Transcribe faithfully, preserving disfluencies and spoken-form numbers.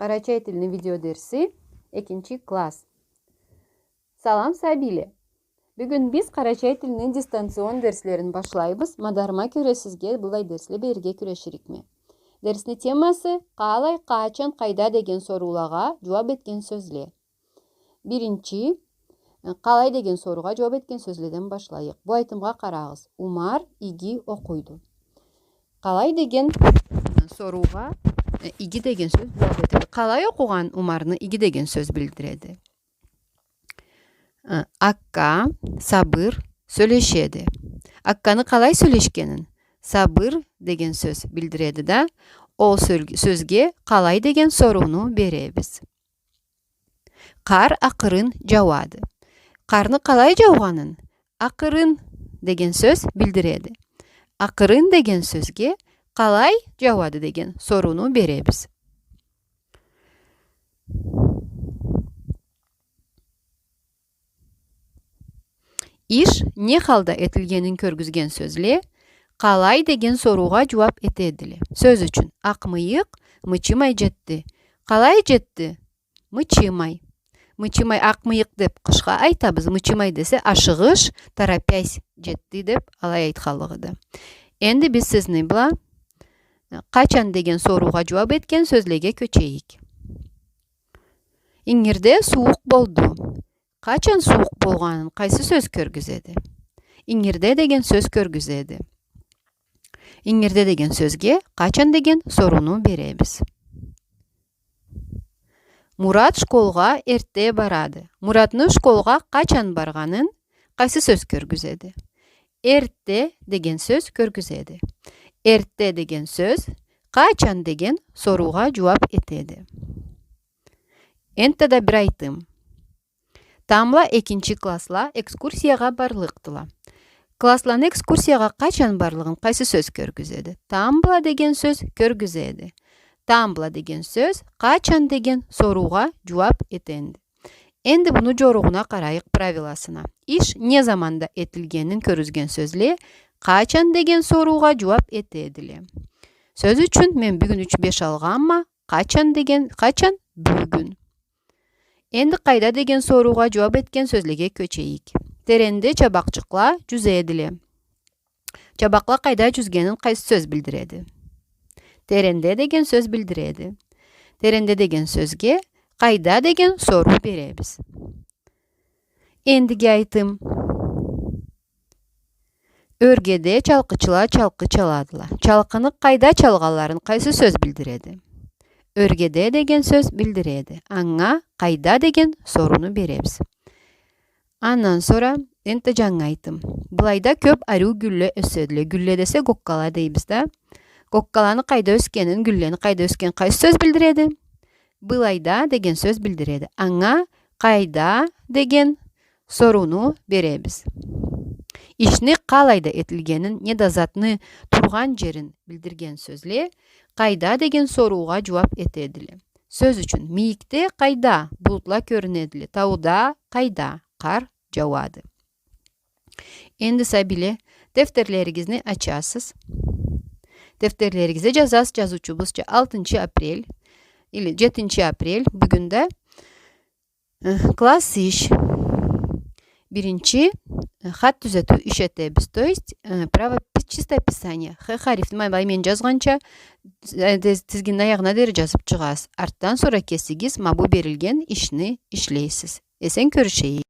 Къарачай тилни видеодерси, экинчи класс. Салам, сабийле! Бюгюн биз къарачай тилни дистанцион дерслерин башлайбыз. Мадарыма кёре, сизге былай дерсле берирге кюреширикме. Дерсни темасы: къалай, къачан, къайда деген соруулагъа джууаб этген сёзле. Биринчи, э, къалай деген соруугъа джууаб этген сёзледен башлайыкъ. Бу айтымгъа къарагъыз. Умар иги окъуйду. Къалай деген, э, соруугъа, э, иги деген сёз джууаб этеди. Къалай окъугъан Умарны иги деген сёз билдиреди. Э, Акка, Сабыр сёлешеди. Акканы къалай сёлешгенин Сабыр деген сёз билдиреди да, ол сёл-, сёзге къалай деген сорууну беребиз. Къар акъырын джауады. Къарны къалай джаугъанын акъырын деген сёз билдиреди. Акъырын деген сёзге къалай джауады деген сорууну беребиз. Иш не халда этилгенин кёргюзген сёзле къалай деген соруугъа джууаб этедиле. Сёз ючюн, Акъмыйыкъ мычымай джетди. Къалай джетди? Мычымай. Мычымай, акъмыйыкъ деб къышха айтабыз, мычымай десе, ашыгъыш, торопясь, джетди деб алай айтханлыгъыды. Энди биз сизни бла къачан деген соруугъа джууаб этген сёзлеге кёчейик. Ингирде сууукъ болду. Къачан сууукъ болгъанын къайсы сёз кёргюзеди? Ингирде деген сёз кёргюзеди. Ингирде деген сёзге къачан деген сорууну беребиз. Мурат школгъа эртте барады. Муратны школгъа къачан баргъанын къайсы сёз кёргюзеди? Эртте деген сёз кёргюзеди. Эртте деген сёз къачан деген соруугъа джууаб этеди. Энтта да бир айтым. Тамбла экинчи классла экскурсиягъа барлыкъдыла. Классланы экскурсиягъа къачан барлыгъын къайсы сёз кёргюзеди? Тамбла деген сёз кёргюзеди. Тамбла деген сёз къачан деген соруугъа джууаб этеди. Энди муну джоругъуна къарайыкъ, правиласына. Иш не заманда этилгенин кёргюзген сёзле къачан деген соруугъа джууаб этедиле. Сёз ючюн, мен бюгюн юч-беш алгъанма, къачан деген, къачан? Бюгюн. Энди къайда деген соруугъа джууаб этген сёзлеге кёчейик. Теренде чабакъчыкъла джюзедиле. Чабакъла къайда джюзгенин къайсы сёз билдиреди? Теренде деген сёз билдиреди. Теренде деген сёзге къайда деген соруу беребиз. Эндиги айтым. Ёргеде чалкъычыла чалкъы чаладыла. Чалкъыны къайда чалгъанларын къайсы сёз билдиреди? Ёргеде деген сёз билдиреди. Анга къайда деген сорууну беребиз. Андан сора энтта джангы айтым. Былайда кёб ариу гюлле ёседиле. Гюлле десе, гоккала дейбиз да. Гоккаланы къайда ёсгенин, гюллени къайда ёсгенин къайсы сёз билдиреди? Былайда деген сёз билдиреди. Анга къайда деген сорууну беребиз. Ишни къалайда этилгенин, неда затны тургъан джерин билдирген сёзле къайда деген соруугъа джууаб этедиле. Сёз ючюн, мийикде къайда булутла кёрюнедиле, тауда къайда къар джауады. Энди, сабийле, дефтерлеригизни ачасыз. Дефтерлеригизде джазасыз, джазыучубузча, алтынчы апрель или джетинчи апрель, бюгюн да, э, класс иш. Биринчи, э, хат тюзетиу иш этебиз, то есть, э, правопи-, чистописание. Х харифни ма былай мен джазгъанча, э, тез-, тизгинни аягъына дери джазыб чыгъасыз. Артдан сора кесигиз ма бу берилген ишни ишлейсиз. Эсен кёрюшейик.